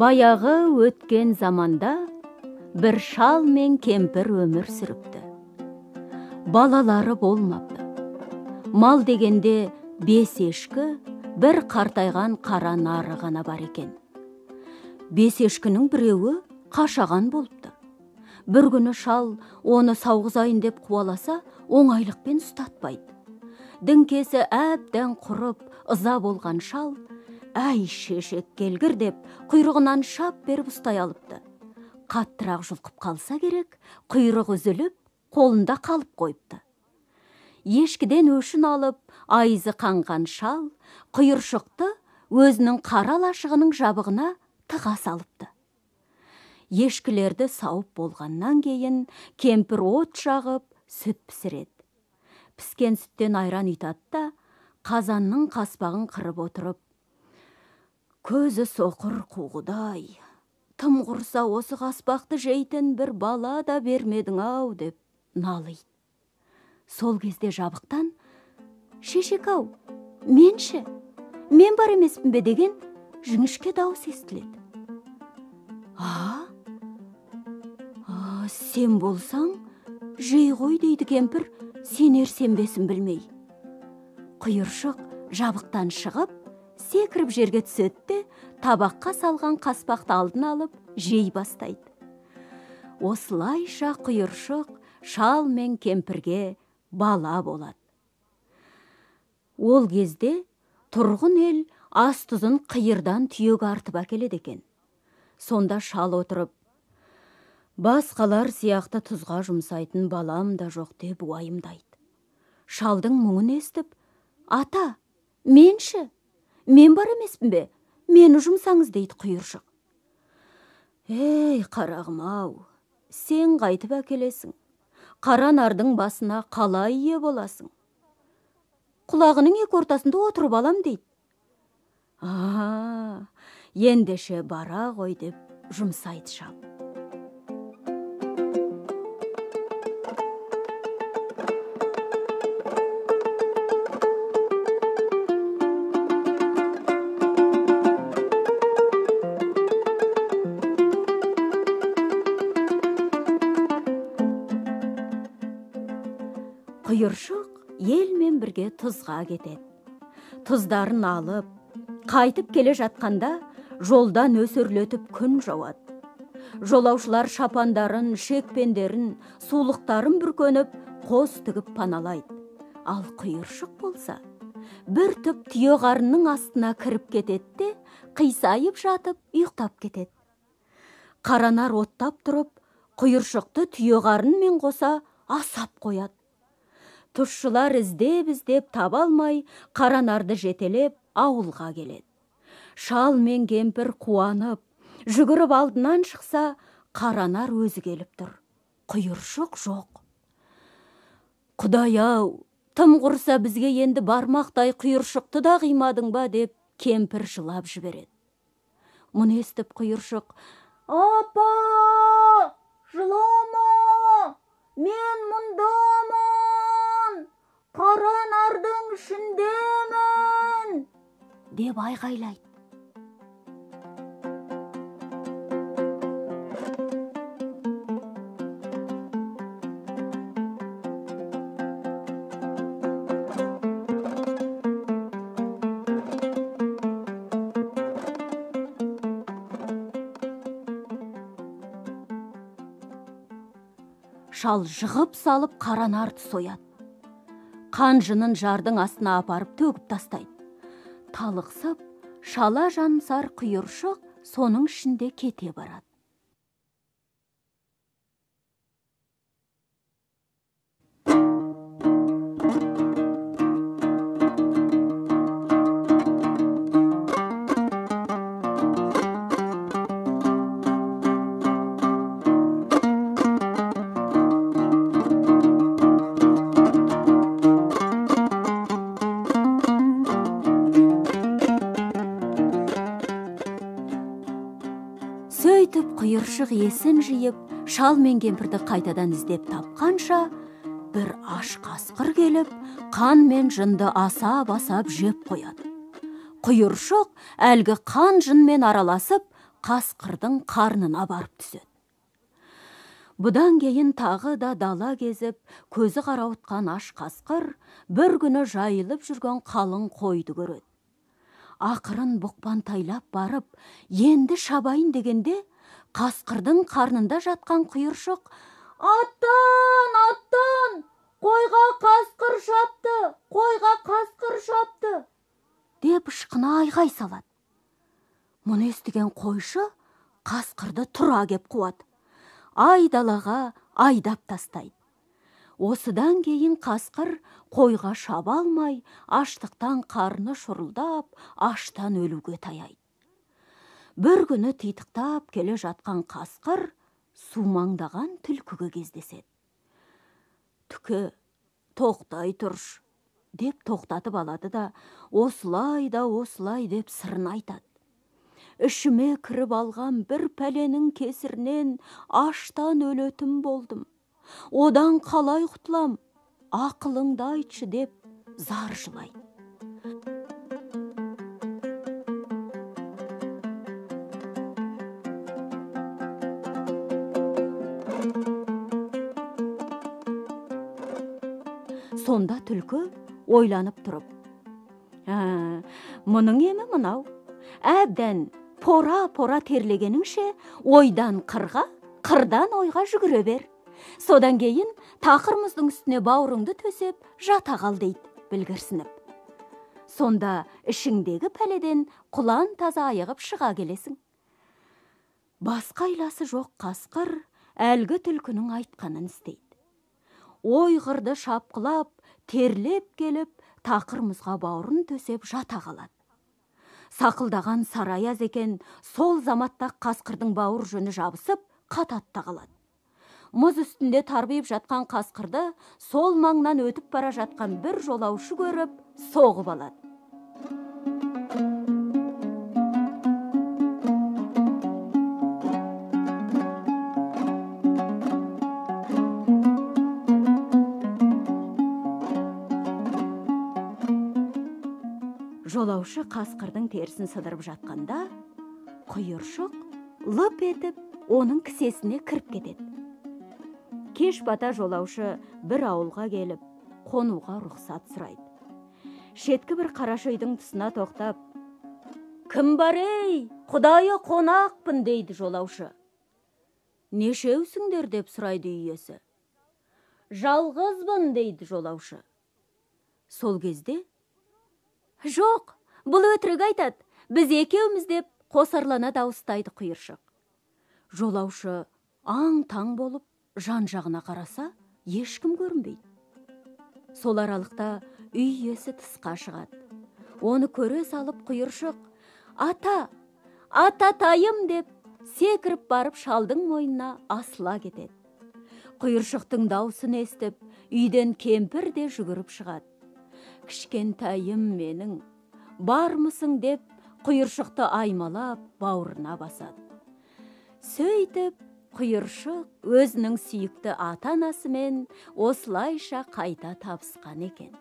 Баяғы өткен заманда бір шал мен кемпір өмір сүріпті. Балалары болмапты. Мал дегенде 5 ешкі, бір қартайған қара нары ғана бар екен. 5 ешкінің біреуі қашаған болыпты. Бір күні шал оны сауғызайын деп қуаласа, оңайлықпен ұстатпайды. Діңкесі әбден құрып, ыза болған шал, «Әй, шешек келгір» деп құйрығынан шап беріп ұстай алыпты. Қаттырақ жұлқып қалса керек, құйрық үзіліп, қолында қалып қойыпты. Ешкіден өшін алып, айызы қанған шал, құйыршықты өзінің қара лашығының жабығына тыға салыпты. Ешкілерді сауып болғаннан кейін кемпір от жағып, сүт пісіреді. Піскен сүттен айран ұйтады да, қазанның қаспағын қырып отырып, «Көзі соқыр қуғыдай, тым құрса осы қаспақты жейтін бір бала да бермедің ау» деп налиды. Сол кезде жабықтан, «Шешек ау, мен ше, мен бар емеспін бе» деген жіңішке дауыс естіледі. «А, сен болсаң, жей ғой» дейді кемпір, сенер сенбесін білмей. Құйыршық жабықтан шығып, секіріп жерге түседі де, табаққа салған қаспақты алдын алып, жей бастайды. Осылайша құйыршық шал мен кемпірге бала болады. Ол кезде тұрғын ел ас тұзын қиырдан түйеге артып әкеледі екен. Сонда шал отырып, «Басқалар сияқты тұзға жұмсайтын балам да жоқ» деп уайымдайды. Шалдың мұңын естіп, «Ата, мен ше, мен бар емеспін бе, мені жұмсаңыз» дейді құйыршық. «Ей, қарағым ау, сен қайтып әкелесің? Қара нардың басына қалай ие боласың? Құлағының екі ортасында отырып алам» дейді. «А, ендеше бара ғой» деп жұмсайды шал. Құйыршық елмен бірге тұзға кетеді. Тұздарын алып, қайтып келе жатқанда жолдан өсерлетіп күн жауады. Жолаушылар шапандарын, шекпендерін, сулықтарын бүркеніп, қос тігіп паналайды. Ал құйыршық болса, бір түп түйе қарынның астына кіріп кетеді де, қисайып жатып, ұйықтап кетеді. Қаранар оттап тұрып, құйыршықты түйе қарынмен қоса асап қояды. Тұзшылар іздеп-іздеп таба алмай, қаранарды жетелеп ауылға келеді. Шал мен кемпір қуанып, жүгіріп алдынан шықса, қаранар өзі келіп тұр. Құйыршық жоқ. «Құдай-ау, тым құрса бізге енді бармақтай құйыршықты да қимадың ба?» деп кемпір жылап жібереді. Мұны естіп құйыршық, «Апа, жылама, мен мұндамын, қара нардың ішіндемін» деп айғайлайды. Шал жығып салып қара нарды сояды. Қан жынын жардың астына апарып төгіп тастайды. Талықсып, шала жансар құйыршық соның ішінде кете барады. Сөйтіп құйыршық есін жиып, шал мен кемпірді қайтадан іздеп тапқанша, бір аш қасқыр келіп, қан мен жынды асап-асап жеп қояды. Құйыршық әлгі қан жынмен араласып, қасқырдың қарнына барып түседі. Бұдан кейін тағы да дала кезіп, көзі қарауытқан аш қасқыр бір күні жайылып жүрген қалың қойды көреді. Ақырын бұқпантайлап барып, енді шабайын дегенде, қасқырдың қарнында жатқан құйыршық «Аттан, аттан! Қойға қасқыр шапты! Қойға қасқыр шапты!» деп ышқына айғай салады. Мұны естіген қойшы қасқырды тұра кеп қуады. Айдалаға айдап тастайды. Осыдан кейін қасқыр қойға шаба алмай, аштықтан қарны шұрылдап, аштан өлуге таяйды. Бір күні титықтап келе жатқан қасқыр сумаңдаған түлкіге кездеседі. Түкі, тоқтай тұрш, деп тоқтатып алады да, осылай да осылай деп сырын айтады. Ішіме кіріп алған бір пәленің кесірінен аштан өлетін болдым. Одан қалай құтылам, ақылыңды айтшы деп зар жылайды. Сонда түлкі ойланып тұрып, мұның емі мынау, әбден пора-пора терлегеніңше ойдан қырға, қырдан ойға жүгіре бер. Содан кейін тақыр мұздың үстіне бауырыңды төсеп жата қал дейді білгірсініп. Сонда ішіңдегі пәледен құлан таза айығып шыға келесің. Басқа айласы жоқ қасқыр әлгі түлкінің айтқанын істейді. Ой қырды шапқылап, терлеп келіп, тақыр мұзға бауырын төсеп жата қалады. Сақылдаған сараяз екен, сол заматта қасқырдың бауыр жүні жабысып, қатат та қалады. Мұз үстінде тарбиып жатқан қасқырды сол маңнан өтіп бара жатқан бір жолаушы көріп, соғып алады. Жолаушы қасқырдың терісін сыдырып жатқанда, құйыршық лып етіп оның кісесіне кіріп кетеді. Кеш бата жолаушы бір ауылға келіп, қонуға рұқсат сұрайды. Шеткі бір қараша үйдің тұсына тоқтап, «Кім бар ей, құдайы қонақпын», дейді жолаушы. «Нешеусіңдер?» деп сұрайды үй иесі. «Жалғызбын», дейді жолаушы. Сол кезде, «Жоқ, бұл өтірік айтады, біз екеуміз», деп қосарлана дауыстайды құйыршық. Жолаушы аң-таң болып, жан-жағына қараса, ешкім көрінбейді. Сол аралықта үй иесі тысқа шығады. Оны көре салып құйыршық, «Ата, ататайым!» деп секіріп барып шалдың мойнына асыла кетеді. Құйыршықтың даусын естіп, үйден кемпір де жүгіріп шығады. «Кішкентайым менің, бармысың?» деп құйыршықты аймалап бауырына басады. Сөйтіп, құйыршық өзінің сүйікті ата-анасымен осылайша қайта табысқан екен.